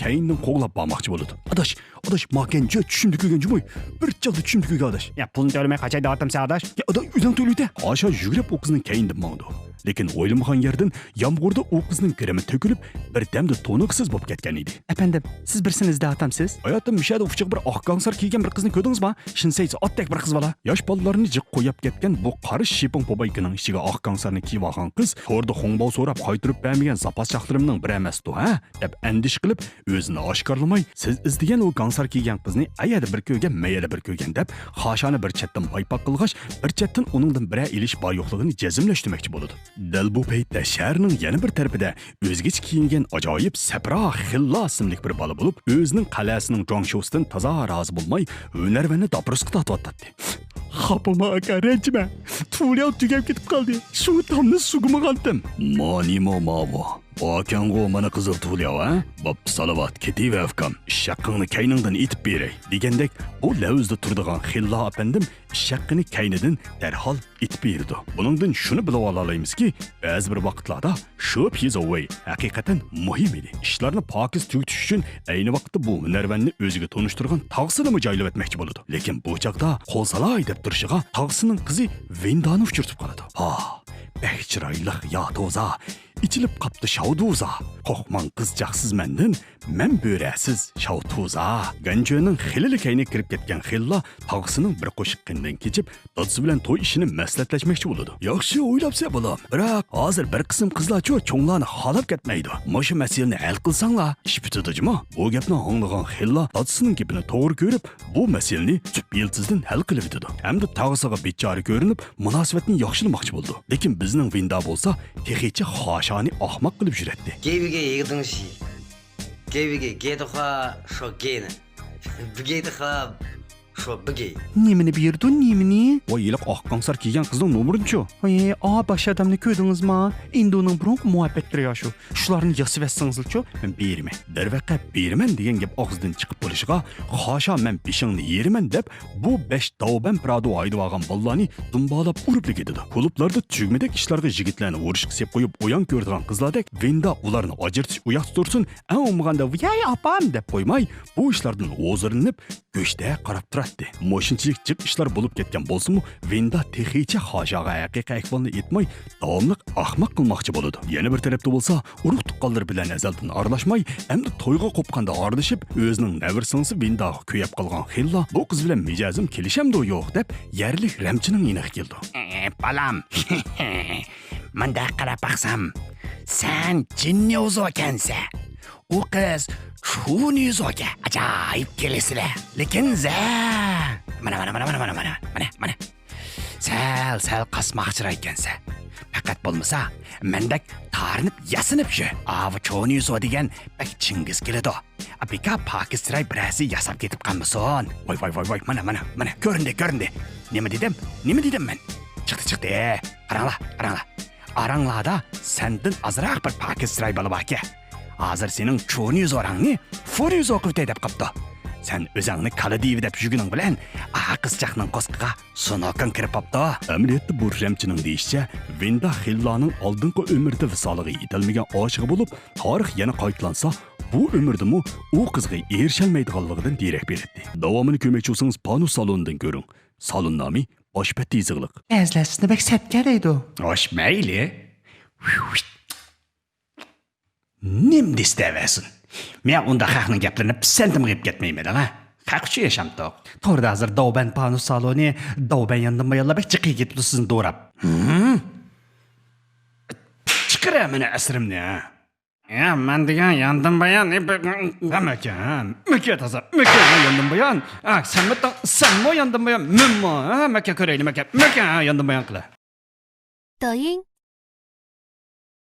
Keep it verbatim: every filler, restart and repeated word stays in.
ئەينىدىن قوغلاپ بارماقچى بولىدۇ. ئاداش، ئاداش، ماكەنچە چۈشۈمدە كۆرگەن جۇمۇي. بىر چاغدا چۈشۈمدە كۆرگەن ئاداش. يا، پۇلنى تۆلىمەي قاچاي دەۋاتامسەن ئاداش؟ يا، ئاداش، ئۆزۈڭ تۆلىۋېتە. خاشا يۈگۈرۈپ ئۇ قىزنىڭ كەينىدىن ماڭىدۇ. لېكىن ئويلىمىغان يەردىن يامغۇردا ئۇ قىزنىڭ گىرىمى تۆكۈلۈپ، بىردەمدە تونۇقسىز بولۇپ كەتكەن ئىدى. ئەپەندىم، سىز بىرسىنى ئىزدەۋاتامسىز؟ ھاياتىم، مۇشۇ يەردە ئۇچىغا بىر ئاق گاڭسار كىيگەن بىر قىزنى كۆردىڭىزما؟ شىنسەيسى ئاتتەك بىر قىز بالا. ياش بالىلارنى جىق قوياپ كەتكەن بۇ قارا شىپىڭ پوبايكىنىڭ ئىچىگە ئاق گاڭسارنى كىيىۋالغان قىز توردا خۇڭباۋ سوراپ قايتۇرۇپ بەرمىگەن زاپاس چاقلىرىمنىڭ بىرى ئەمەستۇ، ھە؟ دەپ ئەندىشە قىلىپ، ئۆزىنى ئاشكارىلىماي، سىز ئىزدىگەن ئۇ گاڭسار كىيگەن قىزنى ئەيەردە بىر كۆرگەن، مەيەردە بىر كۆرگەن دەپ، خاشانى بىر چەتتىن پايپاق قىلغاچ، بىر چەتتىن ئۇنىڭدىن بىرەر ئېلىش بار يوقلۇقىنى جەزملەشتۈرمەكچى بولىدۇ. دەل بۇ پەيتتە شەھەرنىڭ يەنە بىر تەرىپىدە ئۆزگىچە كىيىنگەن ئاجايىپ سەپرا خىللا ئىسىملىك بىر بالا بولۇپ، ئۆزىنىڭ قەلئەسىنىڭ جۇاڭشيۇسىدىن تازا رازى بولماي، ھۈنەرۋەننى داپرىسقا تارتىۋاتاتتى. خاپىما ئاكا، رەنجىمە. تۇلياۋ تۈگەپ كېتىپ قالدى. شۇ تامنى سۇگىمىغانتىم. مانىمۇ ماۋۇ. ئاكاڭغۇ مانا قىزىل تۇلياۋ، ھە؟ بوپتۇ، سالاۋات، كېتىۋەر ئۇكام. ئىش ھەققىڭنى كەينىڭدىن ئېيتىپ بېرەي، دېگەندەك، بۇ لەۋزىدە تۇرىدىغان خىللا ئەپەندىم ئىش ھەققىنى كەينىدىن دەرھال ئېيتىپ بېرىدۇ. بۇنىڭدىن شۇنى بىلىۋالالايمىزكى، بەزى بىر ۋاقىتلاردا شۇ پيېزوۋېي ھەقىقەتەن مۇھىم ئىدى. ئىشلارنى پاكىز تۈگىتىش ئۈچۈن ئەينى ۋاقىتتا بۇ ھۈنەرۋەننى ئۆزىگە تونۇشتۇرغان تاغىسىنىمۇ جايلىۋەتمەكچى بولىدۇ. لېكىن بۇ چاغدا قوزغىلاي دەپ تۇرۇشىغا تاغىسىنىڭ قىزى ۋىندانى ئۇچرىتىپ قالىدۇ. ھا، بەك چىرايلىق يا توزا، ئېچىلىپ قاپتۇ شاۋدۇزا. قورقماڭ قىزچاق سىز مەندىن، مەن بۆرە سىز شاۋتۇزا. گەنجۆنىڭ خېلىلا كەينىگە كىرىپ كەتكەن خېلىلا تاغىسىنىڭ بىر قوشۇق قېنىدىن كېچىپ، دادىسى بىلەن توي ئىشىنى مەسلىھەتلەشمەكچى بولىدۇ. ياخشى ئويلاپسەن بالام، بىراق ھازىر بىر قىسىم قىزلارچۇ چوڭلارنى خالاپ كەتمەيدۇ. مۇشۇ مەسىلىنى ھەل قىلساڭلار ئىش پۈتىدۇ جۇمۇ. بۇ گەپنى ئاڭلىغان خېلىلا دادىسىنىڭ گېپىنى توغرا كۆرۈپ، بۇ مەسىلىنى تۈپ يىلتىزىدىن ھەل قىلىۋېتىدۇ ھەمدە تاغىسىغا بىچارە كۆرۈنۈپ، مۇناسىۋەتنى ياخشىلىماقچى بولىدۇ. لېكىن بىزنىڭ ۋىندا بولسا تېخىچە خاشانى ئاخماق قىلىپ يۈرەتتى. 给予给一个东西，给予给给的话说给呢，不给的话说不给。 نېمىنى بېرىدۇ، نېمىنى؟ ۋاي، ھېلىقى ئاق قاڭسار كىيگەن قىزنىڭ نومۇرىنىچۇ؟ ۋاي، ئا، باش ئادەمنى كۆردىڭىزما؟ ئىندۇنىڭ بۇرۇنقى مۇھەببەتلىرى يا شۇ. شۇلارنى ياسىۋەتسىڭىزلىچۇ؟ مەن بېرىمەن. دەرۋەقە، بېرىمەن دېگەن گەپ ئاغزىدىن چىقىپ بولۇشىغا، خاشا مەن بېشىڭنى يېرىمەن دەپ، بۇ بەش داۋبەن پىرادۇ ھايدىۋالغان بالىلارنى دۇمبالاپ ئۇرۇپلا كېتىدۇ. كۇلۇبلاردا تۈگمىدەك ئىشلارغا يىگىتلەرنى ئۇرۇشقا سېلىپ قويۇپ ئويۇن كۆرىدىغان قىزلاردەك ۋىندا ئۇلارنى ئاجرىتىش ئۇياقتا تۇرسۇن، ئەڭ بولمىغاندا ۋىيەي ئاپام دەپ قويماي، بۇ ئىشلاردىن ھۇزۇرلىنىپ، گۆشتەك قاراپ تۇراتتى. مۇشۇنچىلىك جىق ئىشلار بولۇپ كەتكەن بولسىمۇ، ۋىندا تېخىچە خاشاغا ھەقىقىي ئەھۋالنى ئېيتماي، داۋاملىق ئاخماق قىلماقچى بولىدۇ. يەنە بىر تەرەپتە بولسا، ئۇرۇق تۇغقانلىرى بىلەن ئەزەلدىن ئارىلاشماي، ئەمدى تويغا قوپقاندا ئارىلىشىپ، ئۆزىنىڭ نەۋرە سىڭلىسى ۋىنداغا كۆيەپ قالغان خېلىلا بۇ قىز بىلەن مىجەزىم كېلىشەمدۇ يوق دەپ، يەرلىك رەمچىنىڭ يېنىغا كېلىدۇ. ئە، بالام، مۇنداق قاراپ باقسام، سەن جىننيۇزۇ ئىكەنسەن. ئۇ قىز چۇنيۇزۇ ئىكەن. ئاجايىپ كېلىسىلە. لېكىن زە، مانا، مانا، مانا. سەل، سەل قاسماقچىراق ئىكەنسەن. پەقەت بولمىسا، مەندەك تارىنىپ، ياسىنىپ يۈر. ئاۋۇ چۇنيۇزۇ دېگەن بەك چىڭگىز كېلىدۇ. ئا، بىكار پاكىز چىراي بىرەرسى ياساپ كېتىپ قالمىسۇن. ۋاي، ۋاي، ۋاي، ۋاي، مانا، مانا، مانا، كۆرۈندى، كۆرۈندى. نېمە دېدىم؟ نېمە دېدىم مەن؟ چىقتى، چىقتى. قاراڭلار، قاراڭلار. ئاراڭلاردا سەندىن ئازراق بىر پاكىز چىراي بالا باركەن. ھازىر سېنىڭ چۇنيۇزۇراڭنى فۇريۇزۇ قىلىۋېتەي دەپ قاپتۇ. سەن ئۆزۈڭنى كالا دېيىۋېتىپ يۈرگىنىڭ بىلەن، ئا قىزچاقنىڭ قورسىقىغا سۇنوكىڭ كىرىپ قاپتۇ. ئەمەلىيەتتە بۇ رەمچىنىڭ دېيىشىچە، ۋىندا خېللانىڭ ئالدىنقى ئۆمرىدە ۋىسالىغا يېتەلمىگەن ئاشىقى بولۇپ، تارىخ يەنە قايتىلانسا، بۇ ئۆمرىدىمۇ ئۇ قىزغا ئېرىشەلمەيدىغانلىقىدىن دېرەك بېرەتتى. داۋامىنى كۆرمەكچى بولسىڭىز، پانۇس سالونىدىن كۆرۈڭ. سالون نامى باش بەتتە يېزىقلىق. بەزىلەر سىزنى بەك سەتكەلەيدۇ. خوش، مەيلى. نېمە دېسە دەۋەرسۇن. مەن ئۇنداق خەقنىڭ گەپلىرىنى پىسەنتىمۇ قىلىپ كەتمەيمەن، ھە؟ خەق ئۈچۈن ياشامدۇق. توردا ھازىر داۋبەن پانۇس سالونى، داۋبەن ياندىن بايانلار بەك جىق كېتىپتۇ سىزنى دوراپ. ھىم؟ چىقىرە مېنى ئەسىرىمنى، ھە؟ يا، مەن دېگەن ياندىن بايان، ئە، بە-، ھە، مەكە، ھە، مەكە تازا، مەكە ياندىن بايان. ھە، سەنمۇ تا-، سەنمۇ ياندىن بايان، مەنمۇ، ھە، مەكە كۆرەيلى، مەكە، مەكە، ھە، ياندىن بايان قىلە. 抖音